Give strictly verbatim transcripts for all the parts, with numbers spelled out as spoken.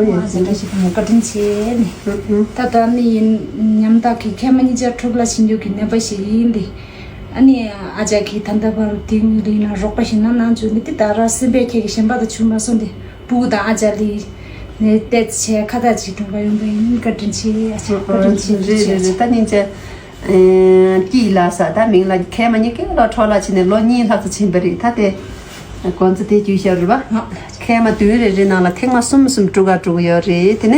ཨ་ཅག་བཀྲ་ཤིས་བདེ་ལེགས། བཀའ་དྲིན་ཆེ་ནི། ད་ལྟ་ནི་ཡིན་ཉམ་ཐག་གི་མཁལ་མ་གཉིས་ཆ་འཁྲུགས་ལ་ཕྱིན་རྒྱུ་གི་ནད་པ་ཞིག་ཡིན་ཏེ། ཨ་ནི་ཨ་ཅག་གིས་ད་ལྟ་བར་དེང་རིང་ན་རོགས་པ་ཞིག་ན་གནང་བྱུང་ནི་དེ་ད་ར་སེམས་པའི་ཁྱེད་ཀྱི་གཞན་པ་དང་བྱུང་མ་སོང་སྟེ་སྤུ་གུ་དང་ཨ་ཅག་ལི་ནས་བལྟས་ཚེ་ཁ་བཏགས་ཅིག་སྒྲུང་ག་ཡོང་པ་ཡིན། བཀའ་དྲིན་ཆེ། ཨ་ཅག་བཀའ་དྲིན་ཆེ། རེད་རེད་རེད། ད་ནི་ཅེ། སྐྱིད་ལ་ས་ད་མིང་ལ་མཁལ་མ་གཉིས་ཀ་ལ་འཕྲོ་བརླག་ཕྱིན་ནས་ལོ་གཉིས་ལྷག་ཙམ་ཕྱིན་པ་རེད། ད་དེ་གོང་ཚད་དེ་རྒྱུས་ཤར་རེད་པ། མཁལ་མ་བདུན་རེ་རེ་ནང་ལ་ཐེངས་མ་གསུམ་གསུམ་དཀྲུག་ག་དཀྲུག་ཡོད་རེད། དེ་ནས་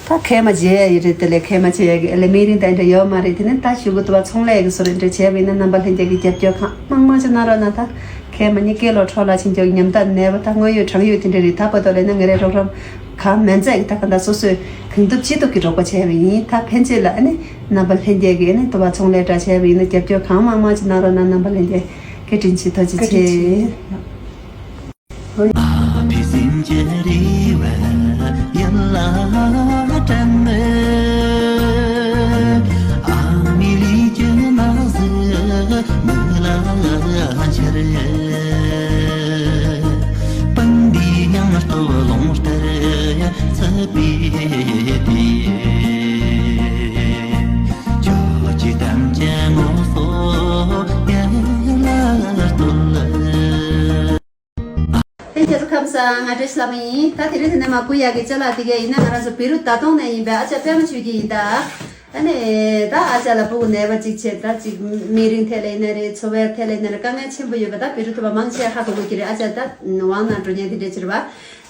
ད་མཁལ་མ་བརྗེ་ཡ་ཡི་རེད། དེ་ལས་མཁལ་མ་བརྗེ་ཡ་གི་ཨ་ལས་སྨན་རིན་དེ་འདྲ་ཡོད་མ་རེད། དེ་ནས་ད་ཞུ་གི་འདུག་པ། ཚོང་ལས་ཀྱི་སོ་རེ་འདྲ་བྱས་པ་ཡིན་ན་རྣམ་པ་ལྷན་རྒྱས་ཀྱི་རྒྱབ་སྐྱོར་གང་མང་མང་ཅིག་གནང་རོགས་གནང་། ད་མཁལ་མ་གཉིས་ཀ་ལ་འཕྲོ་བརླག་ཕྱིན་རྒྱུ་ཉམ་ཐག་ནད་པ་ད་དངོས་ཡོད་དྲང་ཡོད་དེ་འདྲ་རེད། ད་བར་དུ་ལས་ན་ངེད་རེ་རོགས་རམ་གང་མེད་ཚད་ཀྱི་ད་ག་ད་སོ་སོས་གང་ཐུབ་ཅི་ཐུབ་ཀྱི་རོགས་པ་བྱས་པ་ཡིན། ད་ཕན་ཆད་ལ་ཨ་ནི་རྣམ་པ་ལྷན་རྒྱས་ཀྱིས་ཨ་ནི་དུ་བ་ཚོང་ལས་འདྲ་བྱས་པ་ཡིན་ན་རྒྱབ་སྐྱོར་གང་མང་མང་ཅིག་གནང་རོགས་གནང་། རྣམ་པ་ལྷན་རྒྱས་བཀའ་དྲིན་ཆེ། ཐུགས་རྗེ་ཆེ། ལྷན་རྒྱས་ཚོ་ཁམས་བཟང་། ང་བཀྲ་ཤིས་ལྷ་མོ་ཡིན། ད་དེ་རིང་འདི་ནས་མ་སྐུ་ཡག་གི་ཅ་ལག་དེ་གས་ཡིན་ན་ང་རང་ཚོ་བི་རུ་ད་དོང་ནས་ཡིན་པའི་ཨ་ཅག་པད་མ་ཆོས་སྐྱིད་ཡིན་ད། ཨ་ནི་ད་ཨ་ཅག་ལ་སྤུ་གུ་ནད་པ་གཅིག་བྱས། ད་གཅིག་སྨན་རིན་ཐད་ལ་ཡིན་ན་རེད། འཚོ་བའི་ཐད་ལ་ཡིན་ན་རེད། དཀའ་ངལ་ཆེན་པོ་ཡོད་པ། ད་བི་རུ་ཐུབ་པ་མང་ཆེ་ཧ་གོ་གོ་གི་རེད། ཨ་ཅག་ད་དབང་ནང་འགྲོ་མཁན་དེ་འདྲས་ཕྱིར་བ།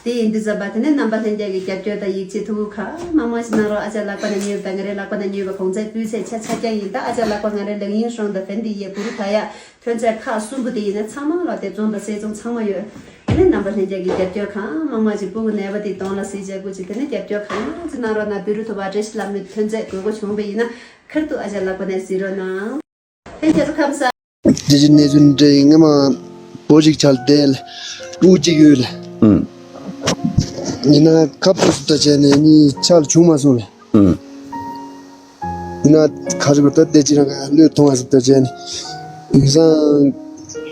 དེ་ཡིན་དུས་ཙམ་པ་དེ་ནས་རྣམ་པ་ལྷན་རྒྱས་ཀྱི་རྒྱབ་སྐྱོར་དང་ཡིད་ཆེས་ཐུགས་ཁག་མང་མང་ཞིག་གནང་རོགས། ཨ་ཅག་ལག་པ་ནས་ཉོས་པ་དང་ངེད་རའི་ལག་པ་ནས་ཉོས་པ་གོང་ཚད་སྤུས་ཚད་ཆ་ཆ་རྐྱང་ཡིན། ད་ཨ་ཅག་ལག་པ་ང་རའི་ལག་གཡས་གཞུང་དང་བན་དེ་ཡས་བུ་རུ་ད་ཡ་ཐོན་རྫས་ཁག་གསུམ་པོ་དེ་ཡིན་ན་ཚང་མ་ལ་དེ་བཙོང་དང་སེ་བཙོང་ཚང་མ་ཡོད། དེ་ནས་རྣམ་པ་ལྷན་རྒྱས་ཀྱི་རྒྱབ་སྐྱོར་གང་མང་མང་ཞིག་སྤུ་གུ་ནད་པ་དེ་གདོང་ལ་གཟིགས་བྱས་སྐུ་མཁྱེན། དེ་ནས་རྒྱབ་སྐྱོར་གང་མང་ཅིག་གནང་རོགས་གནང་། བི་རུ་ཐུབ་པ་བཀྲ་ཤིས་ལྷ་མོའི་ཐོན་རྫས་དགོས་མཁོ་བྱུང་བ་ཡིན་ན་ཁེར་དུ་ཨ་ཅག་ལག་པ་ནས་གཟིགས་རོགས་གནང་། ལྷན་རྒྱས་ཚོ་ཁམས་བཟང་། དེ་བཞིན་གནས་ཚུལ་འདྲ་ཡིན། སྔ་མ་བོ་གཅིག་ཆགས་ལ་བསྡད་ལ་སྤུ་གཅིག་ཡོད་ལ། ཨུམ། ཡིན་ན་ཁབ་ཏུ་སུ་ད་བྱས་ནས་གཉིས་ཆགས་ལ་བྱུང་མ་སོང་ལ། ཨུམ། ཡིན་ན་ཁ་ཅིག་པར་ད་བསྡད་ཅི་རང་ག་བློས་ཐོངས་ཨ་སུ་ད་བྱས་ནས་ཡིན་སང་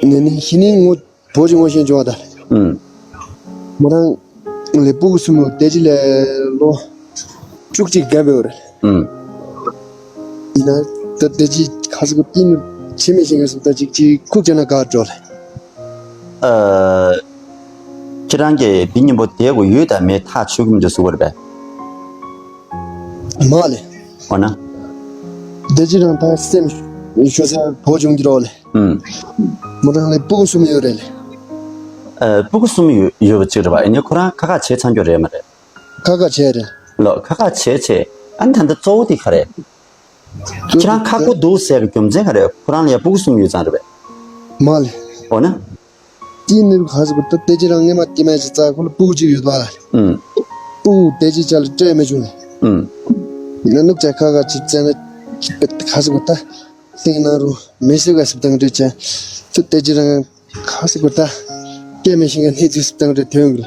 ནས་ནི་ཤི་ནི་ངོ་བོ་གཅིག་ངོ་ཤེས་བྱུང་བ་ད། ཨུམ། མོ་རང་ལས་སྤུ་གུ་གསུམ་ཡོད། དེ་ཅི་ལས་ལོ་བཅུ་གཅིག་བརྒལ་བའི་འོར། ཨུམ། ཡིན་ན་ད་དེ་ཅི་ཁ་སུ་གི་ཏིན་ཆེ་མེད་ཤེས་ག་སུ་ད་ཅིག་ཅིག་ཁུག་ཅེ་ན་ག་འགྲོ་ལ། ཨ། ཁྱེད་རང་གིས་འདི་མཉམ་པོ་བསྡད་དགོས་ཡོད་དམ་མེད་ཐག་ཆོད་ཀྱི་མི་འདུག་ཟེར་བ་རེད་པས། མ་ལས། འོ་ན། དེ་ཅི་རང་ད་སེམས་ཤོར་ས་བོ་བྱུང་གི་རོགས་ལས། ཨུམ། མོ་རང་ལས་སྤུ་གུ་གསུམ་ཡོད་རེད་ལས། ཨ། སྤུ་གུ་གསུམ་ཡོད་ཡོད་པ་ཅིག་རེད་པ། ཡིན་ནའི་ཁོ་རང་ཁ་ཁ་བྱས་ཚར་རྒྱུ་རེད་མ་རེད། ཁ་ཁ་བྱས་རེད། ལོ་ཁ་ཁ་བྱས་བྱས། ཨ་ནི་ད་ལྟ་གཙོ་བོ་དེ་ག་རེད། ཁྱེད་རང་ཁག་པོ་འདུག་ཟེར་གི་རྒྱུ་མཚན་ག་རེ། ཁོ་རང་ལ་ཡ་སྤུ་གུ་གསུམ་ཡོད་ཙང་རེད་པས། མ་ལས། འོ་ན། དེའི་ནུབ་ག་ཟེར་བ་ད་དེ་ཅི་རང་སྔས་མ་དེ་མ་ཅི་རྩ་ཁོ་ལ་སྤུ་གུ་གཅིག་ཡོད་པ་ལ། ཨུམ། སྤུ་གུ་དེ་ཅི་ཅ་ལ་སྤྲད་མི་བྱུང་ལ། ཨུམ། ཡིན་ན་ནུབ་ཅ་ཁ་ཁ་ཅིག་བཙལ་ན་ག་ཟེར་བ་ད་སེང་ནང་རུ་མི་སེ་ག་སེ་བཏང་རེད་ཅན་ཚུ་དེ་ཅི་རང་། ཁ་སི་གོ་ད། སྐད་མི་ཤེས་མཁན་སྣེ་ཚུགས་སུ་བཏང་རེ་ཐོན་གི།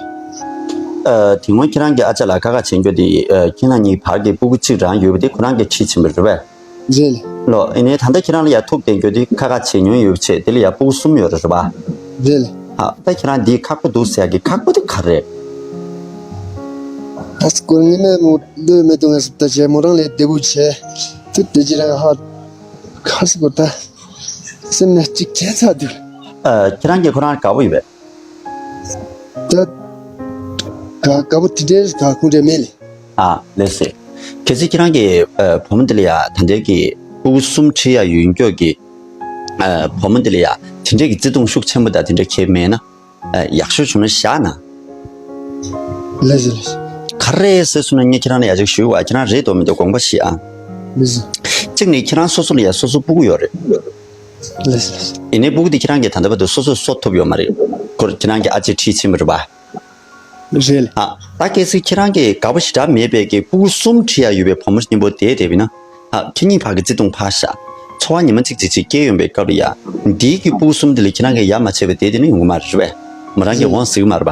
ཨ། དེ་སྔོན་ཁྱེད་རང་གི་ཨ་ཅག་ལ་ཁ་ཁ་བྱེད་རྒྱུ་དེ། ཨ། ཁྱེད་རང་གཉིས་བར་གྱི་སྤུ་གུ་གཅིག་རང་ཡོད་པ་དེ་ཁོ་རང་གིས་ཁྲིད་ཕྱིན་པ་རེད་པས། རེད་ལ། ལོ། ཡིན་ནའི་ད་ལྟ་ཁྱེད་རང་ལ་ཡ་ཐུག་བསྡད་རྒྱུ་དེ་ཁ་ཁ་བྱེད་མྱོང་ཡོད་པ་བྱས། དེ་ལ་ཡ་སྤུ་གུ་གསུམ་ཡོད་རེད་པ། རེད་ལ། ཨ། ད་ཁྱེད་རང་འདི་ཁག་པོ་འདུག་ཟེར་ཡ་གི་ཁག་པོ་དེ་ག་རེད། ད་སྐོར་ངེས་མེད་མོ་ལོས་མེད་དུ་ངས་སུབ་ད་བྱས་མོ་རང་ལས་བདེ་པོ་བྱས། དུ་དེ་ཅི་རང་ཧ། ཁ་སི་གོ་ད། སེམས་ནས་གཅིག་བྱས་ཚར་དུས། ཨ། ཁྱེད་རང་གིས་ཁོ་རང་དགའ་པོ་ཡོད་པས། ད། དགའ་དགའ་པོ་དེ་འདྲའི་དགའ་ཁུངས་འདྲ་མེད་ལེ། ཨ། ལགས་སེ། གལ་སྲིད་ཁྱེད་རང་གིས་ཨ་བུ་མོ་འདི་ལ་ཡ་ད་ལྟའི་གི་སྤུ་གུ་གསུམ་ཁྲིད་ཡ་ཡོད་མཁན་གྱི་ཨ་བུ་མོ་འདི་ལ་ཡ་དེ་འདྲའི་གི་བརྩེ་དུང་ཤུགས་ཆེན་པོ་དང་དེ་འདྲ་གལ་མེད་ན། ཨ། ཡག་ཤོས་བྱུང་ན་བཞག་ན། ལགས་སེ་ལགས་སེ། ག་རེ་ཟེར་སོང་ན་ངས་ཁྱེད་རང་ལ་ཡ་ཅིག་ཞུ་བ། ཁྱེད་རང་རེད་འདོད་མི་འདོད་དགོངས་པ་བཞེས་ཨ། ལགས་སེ། གཅིག་ནི་ཁྱེད་རང་སོ་སོ་ལ་ཡ་སོ་སོ་སྤུ་གུ་ཡོད་རེད། ལགས་སེ་ལགས་སེ། ཡིན་ནའི་སྤུ་གུ་དེ་ཁྱེད་རང་གིས་ད་ལྟ་བར་དུ་སོ་སོས་གསོ་ཐུབ་ཡོད་མ་རེད། ཁོ་ཁྱེད་རང་གི་ཨ་ཅེ་ཁྲིད་ཕྱིན་པ་རེད་པ། རེད་ལ། ཨ། ད་གལ་སྲིད་ཁྱེད་རང་གིས་དགའ་པོ་ཞེ་དྲག་མེད་པའི་གི་སྤུ་གུ་གསུམ་ཁྲིད་ཡ་ཡོད་པའི་བུ་མོ་མཉམ་པོ་བསྡད་བསྡད་པ་ཡིན་ན། ཨ། ཁྱེད་གཉིས་བར་གྱི་བརྩེ་དུང་ཕར་བཞག་འཚོ་བ་ཉི་མ་གཅིག་གཅིག་གཅིག་སྐྱེལ་ཡོང་པའི་སྐབས་ལ་ཡ། འདིའི་གི་སྤུ་གུ་གསུམ་དེ་ལ་ཁྱེད་རང་གིས་ཡ་མ་བྱས་པ་བསྡད་དེ་ནི་ཡོང་གི་མ་རེད་པས། མོ་རང་གིས་དབང་ཟིག་གི་མ་རེད་པ།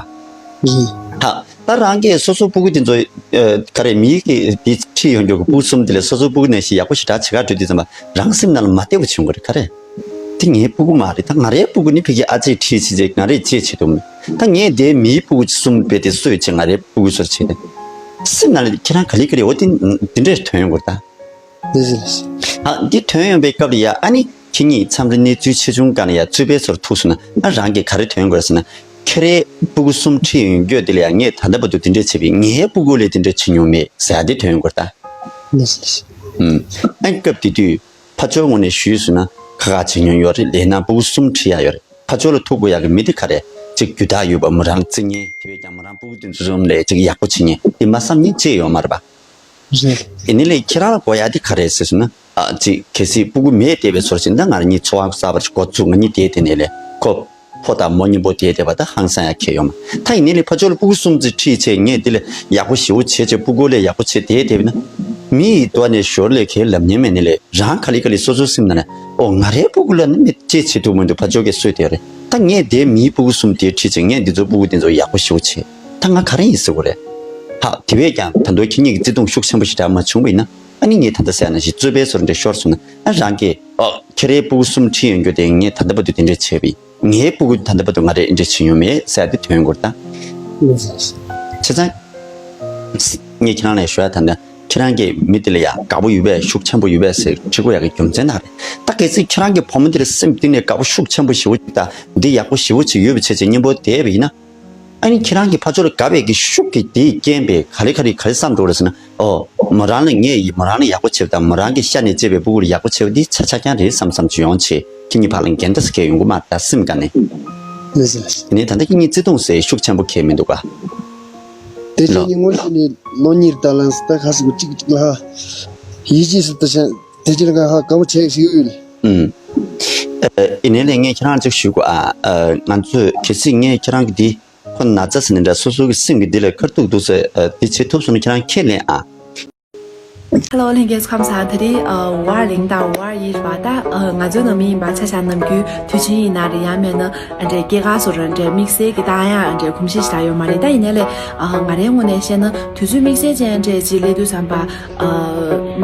རེད། ཨ། ད་རང་གིས་སོ་སོ་སྤུ་གུ་དེ་ཚོ། ཨ། ག་རེ་མིའི་གི་དེ་ཁྲིད་ཡོང་རྒྱུ་གི་སྤུ་གུ་གསུམ་དེ་ལ་སོ་སོ་སྤུ་གུ་ནང་བཞིན་ཡག་པོ་ཞེ་དྲག་བྱེད་ག་འགྲོ་དུས་ཙམ་པ་རང་སེམས་ནང་ལ་མ་བདེ་བ་བྱུང་གི་རེད། ག་རེ། དེ་ངའི་སྤུ་གུ་མ་རེད། ད་ང་རའི་སྤུ་གུ་ནི་ཕ་གིའི་ཨ་ཅེས་ཁྲིད་བྱས་རྗེས་ང་རས་གཅེས་བྱེད་ཐུབ་མེད། ད་ངས་དེའི་མིའི་སྤུ་གུ་གསུམ་རྦད་དེ་གསོས་བྱས་ང་རའི་སྤུ་གུ་ཚོར་བྱས་ཏེ། སེམས་ནང་ལ་ཁྱེད་རང་ག་ལེ་ག་ལེ་འོ་དེ་དེ་འདྲས་ཐོན་ཡོང་གི་རེད་ད། ལགས་སོ་ལགས་སོ། ཨ་འདི་ཐོན་ཡོང་པའི་སྐབས་ལ་ཡ་ཨ་ནི་ཁྱེད་གཉིས་མཚམས་རེ་གནས་ཚུལ་ཆེ་ཆུང་སྒང་ལ་ཡ་རྩོད་པའི་སོར་ཐུག་སོང་ན་ཨ་རང་གིས་ག་རེ་ཐོན་དགོས་ཟེར་ན། ཁྱེད་རའི་སྤུ་གུ་གསུམ་ཁྲིད་ཡོང་རྒྱུ་དེ་ལ་ཡ་ངས་ད་ལྟ་བར་དུ་དེ་འདྲས་བྱས་པས་ངའི་སྤུ་གུ་ལས་དེ་འདྲས་བྱེད་མྱོང་མེད་ཟེར་ཡ་དེ་ཐོན་ཡོང་གི་རེད་ད། ལགས་སོ་ལགས་སོ། ཨུམ། ཨ་ནི་སྐབས་དེ་དུས་ཕར་ཕྱོགས་ངོས་ནས་ཞུས་སོང་ན་ཁ་ཁ་བྱེད་མྱོང་ཡོད་རེད། ལས་ན་སྤུ་གུ་གསུམ་ཁྲིད་ཡ་ཡོད་རེད། ཕར་ཕྱོགས་ལ་ཐུག་དགོས་ཡག་གི་མི་དེ་ག་རེ། གཅིག་རྒྱུ་དག་ཡོད་པ་མོ་རང་བརྩི་མཁན་དེ་བས་ཀྱང་མོ་རང་སྤུ་གུ་དེ་ཚོ་གསུམ་ལ་གཅིག་ཡག་པོ་བྱེད་མཁན་དེ་མ་བསམ་མཁན་ཅིག་ཡོད་མ་རེད་པ། རེད། ཡིན་ནའི་ལས་ཁྱེད་རང་ལ་དགོས་ཡག་དེ་ག་རེ་ཟེར་སོང་ན། ཨ་གཅིག་གལ་སྲིད་སྤུ་གུ་མེད་བསྡད་པའི་ཚོར་ཞིག་འདི་ང་རང་གཉིས་འཚོ་བ་གསར་པ་ཞིག་འགོ་བཙུགས་ང་གཉིས་བསྡད་དེ་ནས་ལས་ཁོ་ཕོ་དང་མོ་གཉིས་པོ་བསྡད་བསྡད་པ་ད་ཧང་སང་ཡག་གལ་ཡོད་མ་ད། ཡིན་ནའི་ལས་ཕར་ཕྱོགས་ལ་སྤུ་གུ་གསུམ་ཙམ་ཁྲིད་བྱས་ངས་དེ་ལས་ཡག་པོ་ཞེ་པོ་བྱས་བྱས་སྤུ་གུ་ལས་ཡག་པོ་བྱས་བསྡད་བསྡད་པ་ན། མི་ཡི་དོ་ནས་ཞོར་ལས་ཁའི་ལབ་མཁན་མེད་ནི་ལས་རང་ག་ལེ་ག་ལེ་སོ་སོའི་སེམས་ནང་ནས་ཨོ་ང་རའི་སྤུ་གུ་ལ་ནི་མི་ཅེས་བྱེད་ཐུབ་མི་འདུག་ཕར་ཕྱོགས་ཀྱིས་གསོས་དེ་རེད། ད་ངས་དེ་མིའི་སྤུ་གུ་གསུམ་དེ་ཁྲིད་ཅིག་ངས་འདི་ཚོ་སྤུ་གུ་དེ་ཚོ་ཡག་པོ་ཞེ་པོ་བྱེད་ད་ང་ག་རེ་ཡིན་ཟེར་དགོས་རེད། ཧ་དེ་བས་ཀྱང་ད་དུང་ཁྱེད་གཉིས་ཀྱི་བརྩེ་དུང་ཤུགས་ཆེན་པོ་ཞིག་འདྲ་མ་བྱུང་བ་ཡིན་ན་ཨ་ནི་ངས་ད་ལྟ་ཟེར་ཡ་ནང་བཞིན་རྩོད་པའི་ཟུར་འདྲ་ཤོར་སོང་ན་ཨ་རང་གིས་ཨོ་ཁྱེད་རའི་སྤུ་གུ་གསུམ་ཁྲིད་ཡོང་རྒྱུ་དེ་ངས་ད་ལྟ་བར་དུ་དེ་འདྲ་བྱས་པ་ཡིན། ངའི་སྤུ་གུ་ད་ལྟ་བར་དུ་ང་རས་འདྲ་བྱེད་མྱོང་མེད་ཟེར་ཏེ་ཐོན་དགོས་ད། བྱས་ཙང་། ངས་ཁྱེད་རང་ལ་ཞུ་ཡ་ད་ནི་ཁྱེད་རང་གིས་མི་དེ་ལ་ཡ་དགའ་པོ་ཡོད་པས་ཤུགས་ཆེན་པོ་ཡོད་པས་ཟེར་ཁྲི་གོ་ཡ་གི་རྒྱུ་མཚན་ད་རེད། ད་གལ་སྲིད་ཁྱེད་རང་གིས་བུ་མོ་དེ་ལ་སེམས་གཏིང་ནས་དགའ་པོ་ཤུགས་ཆེན་པོ་ཞེ་པོ་ཅིག་ད་འདི་ཡག་པོ་ཞེ་པོ་ཅིག་ཡོད་པའི་ཆེད་ཅིག་སྙན་པོ་དེ་བས་ཡིན་ན། ཨ་ནི་ཁྱེད་རང་གིས་ཕར་ཕྱོགས་ལ་དགའ་བའི་གི་ཤུགས་ཀྱིས་དེའི་རྐྱེན་པས་ག་ལེ་ག་ལེ་ག་ལེ་བསམ་འགྲོ་རེད་ཟེར་ན། ཨོ། མོ་རང་ལ་ངས་ཡིས་མོ་རང་ལ་ཡག་པོ་བྱེད་པ་དང་མོ་རང་གི་ཤ་ནས་བཅད་པའི་སྤུ་གུར་ཡག་པོ་བྱེད་པ་འདི་ཆ་ཆ་རྐྱང་རེད་བསམ་བསམ་ཅིག་ཡོང་ཆེད་ཁྱེད་གཉིས་བར་ལ་འགལ་ཟླ་ཟེར་མཁན་ཡོང་གི་མ་རེད་ད་སེམས་ག་ནས། ལགས་སོ་ལགས་སོ། དེ་ནས་ད་ལྟ་ཁྱེད་གཉིས་བརྩེ་དུང་ཟེར་ཤུགས་ཆེན་པོ་ཁེལ་མི་འདུག་ག་དེ་ལོ། ཁྱེད་གཉིས་དངོས་གནས་ནས་ལོ་གཉིས་ལྟར་ལངས་སུ་ད་ཁ་སིག་གཅིག་གཅིག་ལ་ཧ། ཡིད་ཆེས་སུ་ད་ཤ་དེ་ཅི་ལ་ག་ཧ་དགའ་པོ་བྱས་ཞིག་ཡོད་ལ། ཨུམ། ཨ་ཨ་ཡིན་ནའི་ལས་ངས་ཁྱེད་རང་ཅིག་ཞུ་དགོས་ཨ། ཨ་ང་ཚོས་གལ་སྲིད་ངས་ཁྱེད་རང་གི་འདི། ཁོ་ན་ཚ་ཟེར་ནས་འདྲ་སོ་སོ་གི་སེམས་ཀྱི་འདི་ལ་ཁར་ཐུག་འདུག་ཟེར་ཨ་འདི་བྱེད་ཐུབ་སོང་ན་ཁྱེད་རང་ཁས་ལེན་ཨ། ཧེ་ལོ་ལྷན་རྒྱས་ཚོ་ཁམས་བཟང་། ད་རེས་ཨ་ཝར་ལིང་དང་ཝར་ཡིར་བ་ད་ཨ་ང་ཚོའི་ནང་མི་ཡིན་པ་ཆ་བཞག་ནམ་རྒྱུན་དུས་ཆེན་ཡིན་ན་རེད་ཡང་མེད་ན་ཨ་འདྲའི་སྐྱེས་སྐར་སོགས་ར་འདྲའི་དམིགས་བསལ་གྱི་བཏང་ཡ་འདྲའི་གོམས་གཤིས་ཤིག་ད་ཡོད་མ་རེད། ད་ཡིན་ནའི་ལས་ཨ་ང་རའི་ངོས་ནས་བཤད་ན་དུས་ཚོད་དམིགས་བསལ་ཅན་འདྲའི་ཅིག་སླེབས་དུས་ཙམ་པ།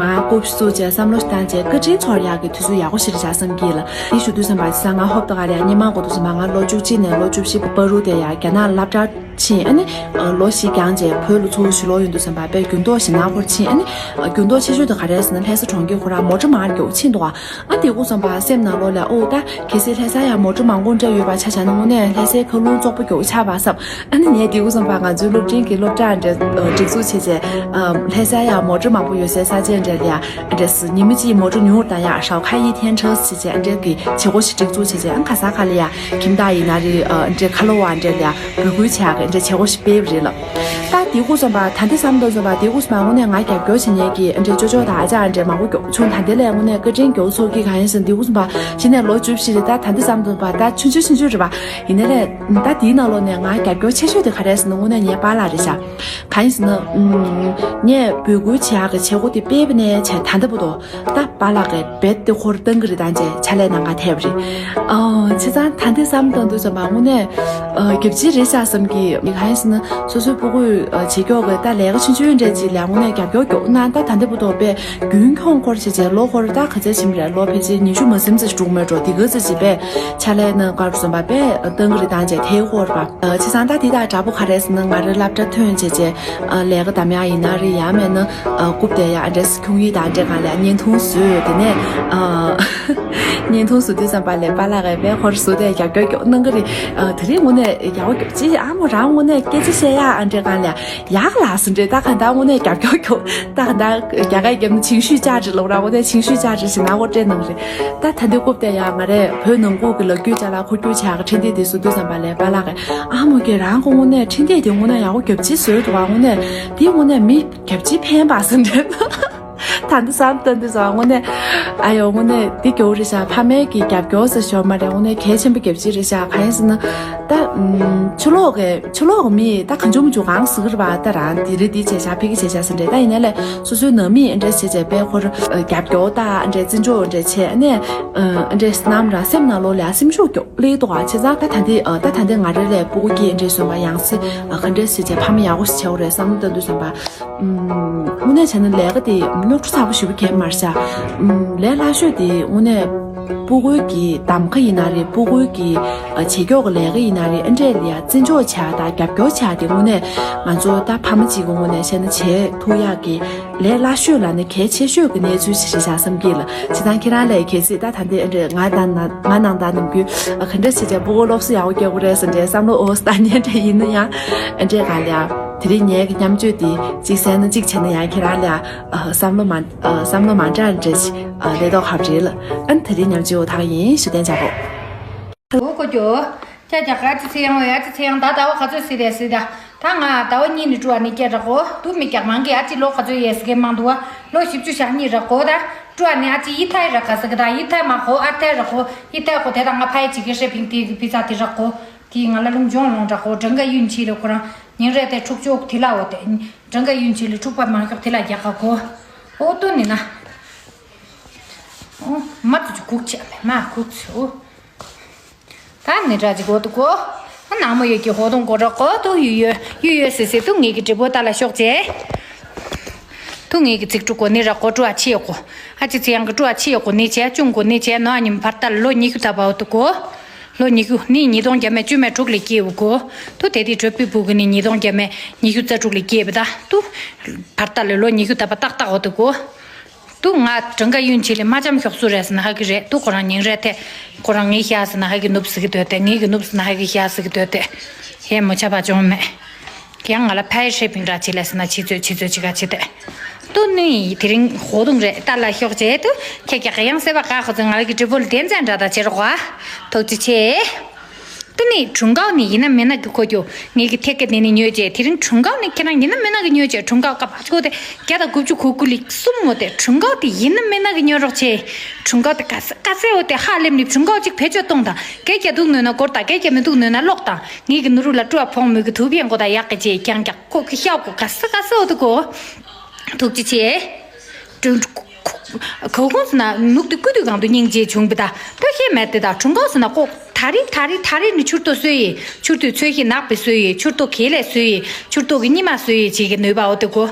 མར་རྐུབ་བཙུགས་བྱས་བསམ་བློ་བཏང་བྱས་བཀའ་དྲིན་ཚོར་ཡག་གི་དུས་ཚོད་ཡག་པོ་ཞིག་རེད་བཞག་བསམ་གྱི་ལ། འདི་ཞུ་དུས་ཙམ་པ་ས་ང་ཧོབ་ཏེ་ག་ལ་ཡ་སྔོན་མ་གོ་དུས་ཙམ་པ་ང་ལོ་བཅུ་གཅིག་ནས་ལོ་བཅུ་བཞི་བར་དུ་དེ་ཡ་རྒྱ་ནག་སློབ་གྲྭ་ཕྱིན། ཨ་ནི་ལོ་བཞི་བསྐྱངས་བྱས་བོད་ལ་ཚུར་ཕྱིར་ལོག་ཡོང་དུས་ཙམ་པ་དཔེ་འགྱུར་ལྡོག་ཞིག་ནང་ཁོར་ཕྱིན། ཨ་ནི་འགྱུར་ལྡོག་ཆེ་ཤོས་དེ་ག་རེ་ཟེར་ན་ལྷ་ས་གྲོང་ཁྱེར་ཁོ་རང་མོ་ཊ་མང་རྒྱུ་ཕྱིན་འདུག་ཨ་དེ་གུ་ཙམ་པ་སེམས་ནང་ལོགས་ལ་ཨོ་ད་གལ་སྲིད་ལྷ་ས་ཡ་མོ་ཊ་མང་པོ་འདྲ་ཡོད་པ་ཆ་བཞག་ན་དངོས་གནས་ལྷ་སའི་མཁའ་རླུང་བཙོག་པོ་མགྱོགས་ཆགས་པ་བསམ། ཨ་ནི་ངས་དེ་གུ་ཙམ་པ་ང་ཚོའི་སློབ་འབྲིང་གི་སློབ་གྲྭ་འདྲ་སྒྲིག་འཛུགས་བྱས་རྗེས་ལྷ་ས་ཡ་མོ་ཊ་མང་པོ་ཡོད་སའི་ས་ཆ་འདྲ་ལ་ཡ་འདྲ་ཉི་མ་གཅིག་མོ་ཊ་ཉུང་དང་ཡ་ཞའོ་ཁ་ཡི་ཐེན་ཁྲོས་བྱས་རྗེས་འདྲ་གི་བྱེད་སྒོ་ཞིག་སྒྲིག་འཛུགས་བྱས་རྗེས་ཨ་ཁ་ས་ཁ་ལ་ཡ་ཁྱིམ་བདག་ཡིན་ན་རེད་འདྲ་ཁ་ལོ་བ་འདྲ་ལ་ཡ་འབོད་སྐུལ་བྱས་ཡ་འདྲ་བྱེད་སྒོ་ཞིག་སྤེལ་བ་རེད་ལ། ད་དེ་གུ་ཙམ་པ་ད་འདི་བསམ་དུས་ཙམ་པ་དེ་གུ་ཙམ་པ་དངོས་གནས་ང་རྒྱབ་སྐྱོར་བྱེད་མཁན་གྱི་འདྲ་ཅོ་ཅོ་དང་ཨ་ཅག་འདྲ་མང་པོ་མགྱོགས་བྱུང་། ད་འདི་ལས་དངོས་གནས་བཀའ་དྲིན་མགྱོགས་ཚོར་གྱི་གང་ཡིན་ཟེར་ན་དེ་གུ་ཙམ་པ་གཞི་ནས་ལོ་བཅུ་བཞི་རེད། ད་ད་འདི་བསམ་དུས་ཙམ་པ་ད་ཆུང་ཆུང་ཆུང་ཆུང་རེད་པ། ཡིན་ནའི་ལས་ད་དེའི་ནང་ལོགས་ནས་ང་རྒྱབ་སྐྱོར་ཆེ་ཤོས་དེ་ག་རེ་ཟེར་ན་དངོས་གནས་ངའི་པཱ་ལགས་རེད་ཤག་གང་ཡིན་ཟེར་ན། ངས་འབོད་སྐུལ་བྱེད་ཡག་གི་བྱེད་སྒོ་དེ་སྤེལ་བ་ནས་བྱས་ད་ལྟ་བར་དུ་ད་པཱ་ལགས་ཀྱིས་རྦད་དེ་ཧུར་བཏང་གི་རེད་དང་བྱས་ཕྱག་ལས་གནང་ག་ཐད་པ་རེད། ཨ་བྱས་ཙང་ད་འདི་བསམ་བཏང་དུས་ཙམ་པ་དངོས་གནས་ཨ་རྒྱབ་ཕྱི་རེད་ཤག་བསམ་གྱི། གང་ཡིན་ཟེར་ན་སོ་སོའི་སྤུ་གུ་ཨ་བྱེད་ཀྱོག་གི་ད་ལས་ཀ་ཆུང་ཆུང་འདྲ་ཅིག་ལ་དངོས་གནས་རྒྱབ་སྐྱོར་མགྱོགས་གནང་། ད་ད་འདི་བར་དུ་དཔེ་རྒྱུན་འཁྱོངས་སྐོར་བྱས་བྱས་ལོ་ཧོར་ད་ག་ཚད་ཕྱིན་པ་རེད། ལོ་ཕལ་ཆེར་ཉི་ཤུ་མ་ཟིན་ཙམ་ཞིག་འགྲོ་གི་མེད་འགྲོ། དེ་ག་ཙམ་ཞིག་དཔེ་ཕྱག་ལས་གནང་ག་རུ་བསམ་པ་དཔེ་བཏང་གི་རེད་དང་བྱས་དེ་ཧོར་བ། བྱས་ཙང་ད་དེ་དང་འདྲ་པོ་ག་རེ་ཟེར་ན་ང་རའི་སློབ་གྲྭ་ཐོན་བྱས་བྱས་ལས་ཀ་གདམ་ཡག་ཡིན་ན་རེད་ཡང་མེད་ན་རྐུབ་བསྡད་ཡག་འདྲ་ཁྱུང་ཡིག་དང་འདྲ་གང་ལ་བརྙན་ཐུང་བཟོས། དེ་ནས་བརྙན་ཐུང་བཟོ་དུས་ཙམ་པ་ལས་པཱ་ལགས་ཀྱིས་དཔེ་ཧོར་བཟོ་དེ་རྒྱབ་སྐྱོར་མགྱོགས་གནང་གི་རེད། དེ་རིང་དངོས་གནས་ཡག་པོ་མགྱོགས་ཅི་ཨ་མོ་རང་དངོས་གནས་སྐད་ཆ་བཤད་ཡག་འདྲ་གང་ལ་ཡག་ལ་ཟིན་འདྲ་ད་ག་ད་དངོས་གནས་རྒྱབ་སྐྱོར་མགྱོགས་ད་ག་ད་རྒྱ་སྐད་རྒྱབ་ན་情绪价值ལབ་ར་དངོས་གནས་情绪价值ཞིག་ནང་གོ་སྤྲད་གནང་གི་རེད། ད་ད་འདི་རྐུབ་བསྡད་ཡག་ང་རས་བོད་ནང་ཁུལ་གྱི་ལག་འཁྱེར་ཅ་ལག་འཁོར་རྒྱུག་བྱེད་ཡག་གི་འཕྲིན་སྟེགས་དེ་བཟོ་དུས་ཙམ་པ་ལས་པཱ་ལགས་ཀྱིས་ཨ་མོ་ཁྱེད་རང་གི་དངོས་གནས་འཕྲིན་སྟེགས་དེ་དངོས་གནས་ཡག་པོ་རྒྱབ་ཕྱི་བཟོས་འདུག་ག་དངོས་གནས་དེ་དངོས་གནས་མི་རྒྱབ་ཕྱི་ཕན་པ་ཟེར་འདྲ། ད་འདི་བསམ་བཏང་དུས་ཙམ་དངོས་གནས་ཨ་ཡོ་དངོས་གནས་འདི་རྒྱབ་རེད་ཤག་ཕ་མའི་གི་རྒྱབ་སྐྱོར་ཟེར་ཞོར་མ་རེད། དངོས་གནས་གལ་ཆེན་པོ་རྒྱབ་ཕྱི་རེད་ཤག་གང་ཡིན་ཟེར་ན་ད་ཕྱི་ལོགས་ཀྱི་ཕྱི་ལོགས་ཀྱི་མི་ད་གང་བྱུང་མི་བྱུང་གང་ཟེར་གི་རེད་པ། ད་རང་འདི་རེད་འདི་བྱས་ཤག་ཕ་གི་བྱས་ཤག་ཟེར་འདྲ། ད་ཡིན་ནའི་ལས་སོ་སོའི་ནང་མི་འདྲ་བྱས་བྱས་པས་ཁོར་རྒྱབ་སྐྱོར་ད་འདྲ་བརྩི་འཇོག་འདྲ་བྱས་ནས་འདྲ་བསམ་ར་སེམས་ནང་ལོགས་ལ་སེམས་ཤུགས་མགྱོགས་སླེབས་འདུག་ག་བྱས་ཙང་ད་ད་འདི་ད་ད་འདི་ང་རེ་ལས་སྤུ་གུ་སྐྱེས་འདྲ་སོང་བ་ཡང་སེ་ག་འདྲ་བྱས་བྱས་ཕ་མ་ཡག་པོ་ཞིག་བྱེད་དགོས་རེད་བསམ་བློ་བཏང་དུས་ཙམ་པ། དངོས་གནས་བྱས་ན་ལས་ཀ་དེ་རྙོག་དྲ་ཚ་པོ་ཞེ་པོ་གང་ཡང་མ་རེད་ཤག་ལས་སླ་ཤོས་དེ་དངོས་གནས་ ཕྲུ་གུའི་གི་གདམ་ག་ཡིན་ན་རེད། ཕྲུ་གུའི་གི་བྱེད་ཕྱོགས་ཀྱི་ལས་ཀ་ཡིན་ན་རེད། ཨ་འདྲས་ལ་ཡ་བརྩི་འཇོག་བྱ་དང་རྒྱབ་སྐྱོར་བྱ་དེ་དངོས་གནས་ང་ཚོ་ད་ཕ་མ་གཅིག་གི་ངོས་ནས་བཤད་ན་བྱེད་ཐུབ་ཡག་གི་ལས་སླ་ཤོས་ལ་ནི་གལ་ཆེ་ཤོས་ཀྱི་གནས་ཚུལ་ཞིག་རེད་བཞག་བསམ་གྱི་ལ། བྱེད་སྟངས་ཁྱེད་རང་ལས་གལ་སྲིད་ད་ད་འདི་ཨ་འདྲས་ང་དང་ང་ནང་ད་ནམ་རྒྱུན་ཨ་ག་འདྲས་བྱེད་བྱ་ཕྲུ་གུ་སློབ་གསོ་ཡག་པོ་རྒྱག་དགོས་རེད་ཟེར་འདྲས་བསམ་བློ་འོ་ས་ད་ཉན་འདྲས་ཡིན་ན་ཡང་ཨ་འདྲས་ག་ལ་ཡ་དེ་རིང་ངའི་གི་མཉམ་སྤྱོད་དེ་གཅིག་གསན་ན་གཅིག་བྱས་ན་ཡང་ཁྱེད་རང་ལ་ཡ་ཨ་བསམ་བློ་མ་ཨ་བསམ་བློ་མ་འདྲ་འདྲ་ཞིག་ཨ་ལས་ཐོག་ཧབ་རེད་ལ། ཨ་ནི་དེ་རིང་མཉམ་སྤྱོད་འོ་ཐག་ཡིན་ཞུ་དན་བྱ་གོ། འོ་ཀོ་ཀྱོ། ཅ་ཅ་ག་ཅི་ཚེ་ཡང་འོ་ཡ་ཅི་ཚེ་ཡང་ད་ཟླ་བ་ག་ཚོད་སི་རེད་སི་ད། ད་ང་ཟླ་བ་གཉིས་ནས་བཀྲུ་བ་ནི་སྐྱེ་ར་གོ་དུ་མི་རྒྱག་མང་གི་ཨ་ཅི་ལོ་ག་ཚོད་ཡས་སི་གེ་མང་འདུག་བ། ལོ་བཞི་བཅུ་ཞག་གཉིས་ར་གོ་ད། བཀྲུ་བ་ནི་ཨ་ཅི་ཡི་ཐའི་ར་ག་སི་གི་ད་ཡི་ཐའི་མ་གོ་ཨ་ཐའི་ར་གོ་ཡི་ཐའི་གོ་དེ་ད་ང་ཕ་ཡི་ཅི་གི་ཧྲེ་ཕིང་ཏི་གི་ཕི་ཚ་དི་ར་གོ། དི་ང་ལ་ལུང་ཇོང་ལོང་ར་གོ་གྲངས་ཀ་ཡུན་ཆི་ར་གོ་རང་ཉིན་རེ་དེ་འཁྲུག་ཅོག་དི་ལ་འོ་དེ། གྲངས་ཀ་ཡུན་ཆི་ལ་འཁྲུག་པ་མང་ཤོག་དི་ལ་རྒྱག་ག་གོ། འོ་ཏུ་ནི་ན། འོ་མ་ཏུ་ཅི་གུག་ཆ་མ་གུག་ཆ་འོ། ད་ནི་འདྲ་ཅིག་གོ་དུ་གོ། ནང་མོ་ཡོད་ཀྱི་ཧོ་དུང་གོ་རོག་གོ་དུ་ཡུ་ཡོ་ཡུ་ཡོ་སི་སི་དུ་ངེད་ཀྱི་དྲི་བོ་ལྟ་ལ་ཤོག་ཅེ། དུ་ངེད་ཀྱི་ཚིག་དྲུག་གོ་ནི་ར་གོ་དྲུ་བ་ཆི་ཡོ་གོ། ཨ་ཅི་ཚི་ཡང་གི་དྲུ་བ་ཆི་ཡོ་གོ་ནི་ཆེ་ཅུང་གོ་ནི་ཆེ་ནོ་ཨ་ཉིམ་བར་ལྟ་ལོ་ཉི་ཤུ་ད་བའོ་དུ་གོ། ལོ་ཉི་ཤུ་ནི་ཉིས་སྟོང་བརྒྱ་མེད་བཅུ་མེད་དྲུག་ལས་སྐྱེས་བུ་གོ། དུ་དེ་དུས་གྲོད་པའི་བུ་གི་ནི་ཉིས་སྟོང་བརྒྱ་མེད་ཉི་ཤུ་རྩ་དྲུག་ལས་སྐྱེས་བུ་ད་དུ། བར་ལྟ་ལོ་ཉི་ཤུ་ད་བ་ཏག་ཏག་འོ་དུ་གོ། དུ་ང་གྲངས་ཀ་ཡུན་ཆེ་ལས་མ་ཅམ་ཤོག་སུ་རེད་ཟེར་ན་ཧ་གི་རེད། དུ་ཁོ་རང་ཉིན་རེ་ཐེ་ཁོ་རང་ངའི་ཤ་ཟེར་ན་ཧ་གི་ནུབ་ཟེར་གི་འདོད་དེ་ངའི་གི་ནུབ་ཟེར་ན་ཧ་གི་ཤ་ཟེར་གི་འདོད་དེ། ཧེ་མོ་ཆ་བ་ཅོང་མེད། ཡང་ང་ལ་ཕའི་ཧྲེ་ཕིང་ར་ཆི་ལ་ཟེར་ན་ཆི་ཚོད་ཆི་ཚོད་ཆི་ག་ཆི་དེ། དུ་ནི་དེ་རིང་ཧོ་དུང་རེད་ལྟ་ལ་ཤོག་ཅེ་དུ་ཁྱེད་ཀྱི་ག་ཡང་སེ་བ་ག་ཁོ་ཚོ་ང་ལ་གི་དྲི་བོ་ལ་བདེན་ཚན་འདྲ་ད་ཆེ་རོགས་ཨ། ཐུགས་རྗེ་ཆེ། དེ་ནས་གྲུང་ཀའོ་ནི་ཡིན་ན་མིན་ན་གི་གོ་རྒྱུ་ངེད་ཀྱི་ཐད་ཀ་དེ་ནས་ཉོས་རྗེས་དེ་རིང་གྲུང་ཀའོ་ནི་ཁྱེད་རང་ཡིན་ན་མིན་ན་གི་ཉོས་རྗེས་གྲུང་ཀའོ་ཀ་པ་ཆོ་དེ་བརྒྱ་དང་དགུ་བཅུ་གོ་དགུ་ལི་གསུམ་མོ་དེ་གྲུང་ཀའོ་དེ་ཡིན་ན་མིན་ན་གི་ཉོ་རོགས་ཆེ། གྲུང་ཀའོ་དེ་ག་ས་ག་ས་འོ་དེ་ཧ་ལེམ་ནི་གྲུང་ཀའོ་གཅིག་བེད་སྤྱོད་གཏོང་དང་གལ་ཀྱ་འདུག་ནོས་ན་སྒོར་དང་གལ་ཀྱ་མི་འདུག་ནོས་ན་ལོག་དང་ངེད་ཀྱི་ནུ་རུ་ལ་སྤྲོ་བ་ཕོང་མོས་ཀྱི་དུ་བེན་གོ་དང་ཡག་གི་རྗེས་ཀྱང་ཀྱང་ཁོ་གི་ཤའོ་གོ་ག་ས་ག་ས་འོ་དེ་གོ། ཐུགས་རྗེ་ཆེ། གོ་གོང་ཟེར་ན་ནུག་དེ་ཀུ་དུས་གང་དུ་སྙིང་རྗེ་བྱུང་བ་ད་ལྟོ་ཤེས་མེད་དེ་ད་གྲུང་ཀའོ་ཟེར་ན་ཀོ་ད་རི་ད་རི་ད་རི་ནི་ཆུར་ཏོ་སོས་ཡི་ཆུར་ཏོའི་ཚོས་ཤིང་ནག་པའི་སོས་ཡི་ཆུར་ཏོ་གེ་ལས་སོས་ཡི་ཆུར་ཏོ་གི་སྙི་མ་སོས་ཡི་བྱེད་ཀྱི་ནུས་པའོ་དེ་གོ།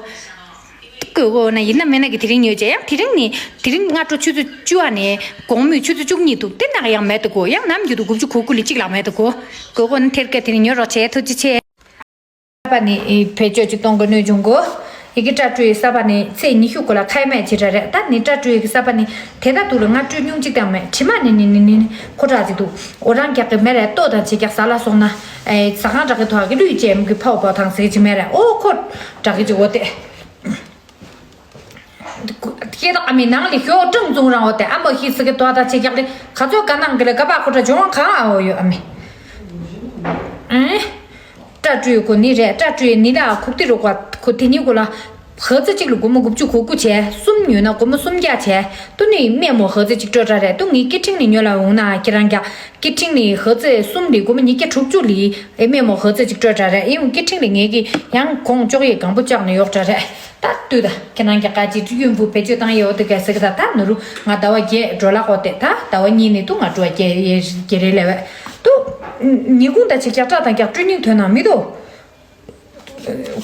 ཀོ་གོ་ན་ཡིན་ན་མིན་ན་གི་དེ་རིང་ཉོས་བྱས་ཡང་དེ་རིང་ནི་དེ་རིང་སྔ་དྲོ་ཆུ་ཚོད་བཅུ་བ་ནས་དགོང་མོའི་ཆུ་ཚོད་བཅུ་གཉིས་འདུག་དེ་ནག་ཡང་མེད་དེ་གོ་ཡང་ནམ་རྒྱུན་དུ་དགུ་བཅུ་གོ་དགུ་ལི་གཅིག་ལ་མེད་དེ་གོ། ཀོ་གོ་ནི་ཐེར་ཀ་དེ་རིང་ཉོ་རོགས་བྱས་ཐུགས་རྗེ་ཆེ། ས་པ་ནི་བེད་སྤྱོད་ཅིག་གཏོང་གི་ནུས་བྱུང་གོ། ཡི་གེ་སྐྲ་བཀྲུ་ཡི་ས་པ་ནི་ཚེས་ཉི་ཤུ་གོ་ལ་ཁའི་མེད་ཅི་འདྲ་རེད་ད་ནི་སྐྲ་བཀྲུ་ཡི་གི་ས་པ་ནི་དེ་ད་དུ་ལ་ང་བཀྲུ་ཉུང་ཅིག་དང་མེད་དྲི་མ་ནི་ནི་ནི་ནི་ཁོ་དྲག་ཅིག་འདུག་འོ་རང་རྒྱག་གི་མེ་རེད་ལྟོ་དང་ཆེ་རྒྱག་ཟ་ལ་སོང་ན་ཨེ་ཟ་ཁང་དྲག་གི་ཐོག་གི་ལུས་ཅན་གི་ཕའོ་པའོ་ཐང་ཟེར་གི་ཅིག་མེ་རེད་འོ་ཁོ་དྲག་གི་ཅིག་འོ་དེ། སྐྱེ་དག་ཨ་མའི་ནང་ལས་ཞོ་ཀྲང་བཙོང་རང་འོ་དེ་ཨ་མ་ཤི་སི་གི་དོ་ད་ཆེ་རྒྱག་ལེ་ག་ཚོད་ག་ནང་གི་ལ་ག་པ་ཁོ་དྲག་འབྱུང་གང་ཨ་འོ་ཡོད་ཨ་མའི། ཨེ། སྐྲ་བཀྲུས་གོ་ནི་རེད་སྐྲ་བཀྲུས་ནི་ལ་ཁུག་ཏི་རུ་ག་ཁོ་དེ་ཉིད་གོ་ལ། ཧ་ཙི་གཅིག་ལ་སྒོར་མོ་དགུ་བཅུ་གོ་དགུ་བྱས་གསུམ་ཉོས་ན་སྒོར་མོ་སུམ་བརྒྱ་བྱས་ཏུ་ནི་སྨན་མོ་ཧ་ཙི་གཅིག་སྤྲོད་འདྲ་རེད་ཏུ་ངའི་སྐད་འཕྲིན་ནི་ཉོ་ལ་འོང་ན་ཁྱེད་རང་རྒྱ་སྐད་འཕྲིན་ནི་ཧ་ཙི་གསུམ་ལི་སྒོར་མོ་ཉིས་བརྒྱ་དྲུག་ཅུ་ལི་ཨེ་སྨན་མོ་ཧ་ཙི་གཅིག་སྤྲོད་འདྲ་རེད་ཨེ་ཡང་སྐད་འཕྲིན་ལི་ངས་ཀྱི་ཡང་གོང་ལྕོག་ཡི་གང་པོ་བཅག་ནི་ཡོག་འདྲ་རེད་ད་ལྟོས་ད་ཁྱེད་རང་རྒྱ་ག་ཅི་ཀྲི་ཡོན་བུ་བེད་སྤྱོད་བཏང་ཡོད་དུ་ག་ཟེར་གི་ད་ད་ནུ་རུ་ང་ཟླ་བ་བརྒྱད་འགྲོ་ལ་གོ་ཏེ་ད་ཟླ་བ་གཉིས་ནི་ཏུ་ང་འགྲོ་བ་བརྒྱད་རེད་ལས་བས་ཏུ་ཉི་གུང་ད་ཅིག་རྒྱག་སྐྲ་དང་རྒྱག་ཀྲུ་ཉིང་ཐོན་ན་མི་འདུག་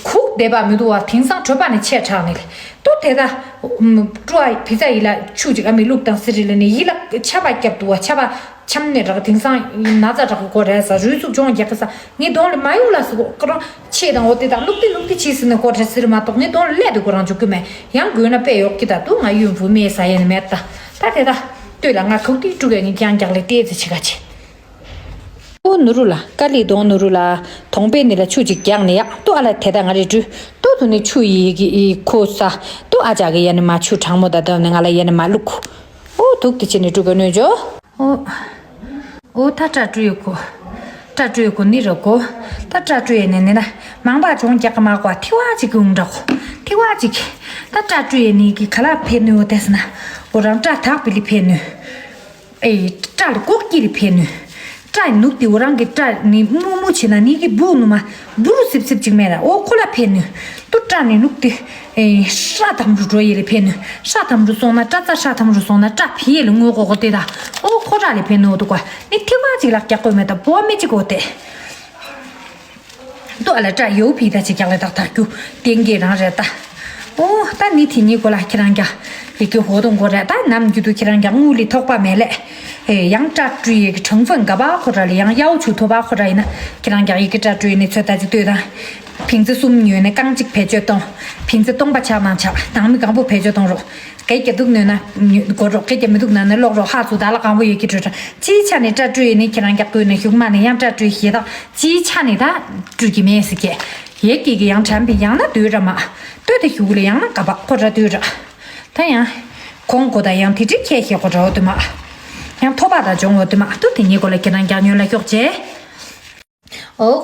ཁུག་བསྡད་པ་མི་འདུག་བ་དེང་སང་གྲོད་པ་ནས་ཆད་དྲགས་ནས་ལས་ཏོ་དེ་ད་བཀྲུ་བ་བི་ཙ་ཡིད་ལ་ཆུ་ཅིག་ཨ་མི་བླུག་དང་སི་རི་ལ་ནས་ཡིད་ལ་ཆ་བ་བརྒྱབ་འདུག་བ་ཆ་བ་ཆམ་ནས་རག་དེང་སང་ན་ཚ་དྲག་གི་སྐོར་རེད་ས་རུས་ཚུགས་སྦྱོང་རྒྱག་གི་ས་ངའི་གདོང་ལ་མ་ཡོང་ལ་སི་གོ་ཀ་རང་ཆེ་དང་འོ་དེ་དག་བླུག་དེ་བླུག་དེ་ཆེ་སི་ནས་སྐོར་རེད་སི་རི་མ་གཏོགས་ངའི་གདོང་ལ་ལས་དེ་ཁོ་རང་འཇུག་གི་མེད་ཡང་དགོས་ན་དཔེ་ཡོག་གི་ད་དུ་ང་ཡོན་བུ་མེད་ས་ཡན་མེད་ད་ད་དེ་ད་ལྟོས་ལ་ང་ཁུག་དེ་བཀྲུ་གས་ངས་ཀྱང་རྒྱག་ལས་ལྟས་ཚེ་ཆི་ག་ཆེ། ཨོ་ནུ་རུ་ལ་ཀ་ལི་དོང་ནུ་རུ་ལ་དོང་པའི་ནི་ལ་ཆུ་ཅིག་རྒྱག་ནི་ཡག་ཏོ་ཨ་ལ་དེ་ད་ང་རེ་བྲུ་ཏོ་དུ་ནི་ཆུ་ཡི་གི་ཡི་ཁོ་ས་ཏོ་ཨ་ཅག་གི་ཡ་ནི་མ་ཆུ་གྲང་མོ་ད་དོ་ནི་ང་ལ་ཡ་ནི་མ་ལུག་ཨོ་དུག་དི་ཅི་ནི་བྲུ་ག་ནུ་ཇོ། ཨོ་ཨོ་ད་སྐྲ་བཀྲུ་ཡི་གོ་སྐྲ་བཀྲུ་ཡི་གོ་ནི་ར་གོ་ད་སྐྲ་བཀྲུ་ཡི་ནི་ནི་ན་མང་པ་ཅོང་རྒྱག་གི་མ་གོ་ཐི་བ་ཅིག་གི་འུང་འདྲ་གོ་ཐི་བ་ཅིག་ད་སྐྲ་བཀྲུ་ཡི་ནི་གི་ག་ལ་ཕེ་ནུ་ཨོ་དེ་སི་ན་ཨོ་རང་སྐྲ་དག་པི་ལི་ཕེ་ནུ། ཨེ་སྐྲ་ལ་ལྐོག་སྐྱིལ་ཕེ་ནུས། སྐྲ་ནུག་དེ་འོ་རང་གི་སྐྲ་ནི་མུ་མུ་བྱེད་ན་ནི་གི་སྦུག་ནུ་མ་སྦུ་རུ་སིབ་སིབ་ཅིག་མེད་ར་ཨོ་ཁོ་ལ་ཕེ་ནུས། ཏུ་སྐྲ་ནི་ནུག་དེ་ཨེ་ཧྲ་དམ་རུ་འགྲོ་ཡེ་ལ་ཕེ་ནུས། ཧྲ་དམ་རུ་སོང་ན་སྐྲ་རྩ་ཧྲ་དམ་རུ་སོང་ན་སྐྲ་ཕི་ཡེ་ལ་ངོ་གོ་གོ་དེ་ད་ཨོ་ཁོ་ར་ལ་ཕེ་ནུ་འོ་དུ་གོ་ནི་ཐི་བ་ཅིག་ལ་རྒྱག་གོ་མེད་ད་བོ་མི་ཅིག་གོ་དེ། ཏོ་ཨ་ལ་སྐྲ་ཡོ་ཕི་ད་ཅི་རྒྱག་ལ་དག་ཐག་རྒྱུ་ཏེང་གེ་རང་རེད་ད། ཨོ་ད་ནི་དེ་གཉིས་གོ་ལ་ཁྱེད་རང་རྒྱ་ཡི་གེ་ཧོ་དང་གོ་རེད། ད་ནམ་རྒྱུ་དུ་ཁྱེད་རང་རྒྱ་དངུལ་ལི་ཐོགས་པ་མེད་ལས། ཨེ་ཡང་སྐྲ་བཀྲུ་ཡི་གི་གྲང་ཚོན་ག་པ་ཁོ་ར་ལ་ཡང་ཡའོ་ཆུ་ཐོ་པ་ཁོ་ར་ཡིན་ན་ཁྱེད་རང་རྒྱ་ཡི་གེ་སྐྲ་བཀྲུ་ཡི་ནི་ཚོད་ལྟ་ཅིག་ལྟོས་དང་། ཕིང་ཚི་གསུམ་ཉོས་ནས་རྐང་གཅིག་བེད་སྤྱོད་གཏོང་། ཕིང་ཚི་སྟོང་པ་ཆག་ནང་ཆག་དང་མི་གང་པོ་བེད་སྤྱོད་གཏོང་རོགས། སྐད་རྒྱ་འདུག་ནོས་ན་གོ་རོགས། སྐད་རྒྱ་མི་འདུག་ན་ནི་ཀློག་རོགས། ཧ་ཚུ་ད་ལ་གང་པོ་ཡོད་ཀྱི་བྲོས་ར་ཅིའི་ཆ་ནས་སྐྲ་བཀྲུ་ཡི་ནི་ཁྱེད་རང་རྒྱ་བཀོད་ནས་གཞུག་མ་ནས་ཡང་སྐྲ་བཀྲུ་ཞེ་དག་ཅིའི་ཆ་ནས་ད་བཀྲུ་གི་མེད་ཟེར་གྱི། ཡེ་ཀི་གི་ཡང་དྲན་པའི་ཡང་ན་འདོད་ར་མ། ལྟོས་དེ་གཞུག་ལ་ཡང་ན་ག་པ་ཁོ་ར་འདོད་ར། ད་ཡང་། གོང་གོ་ད་ཡང་དེ་འདྲི་ཁྱད་ཤེས་གོ་འདྲ་འོ་དུ་མ། ཡང་ཐོ་པ་ད་སྦྱོང་འོ་དུ་མ་ཏུ་དེ་གཉིས་གོ་ལ་ཁྱེད་རང་རྒྱ་ཉོན་ལ་ཤོག་ཅེ། ཨོ།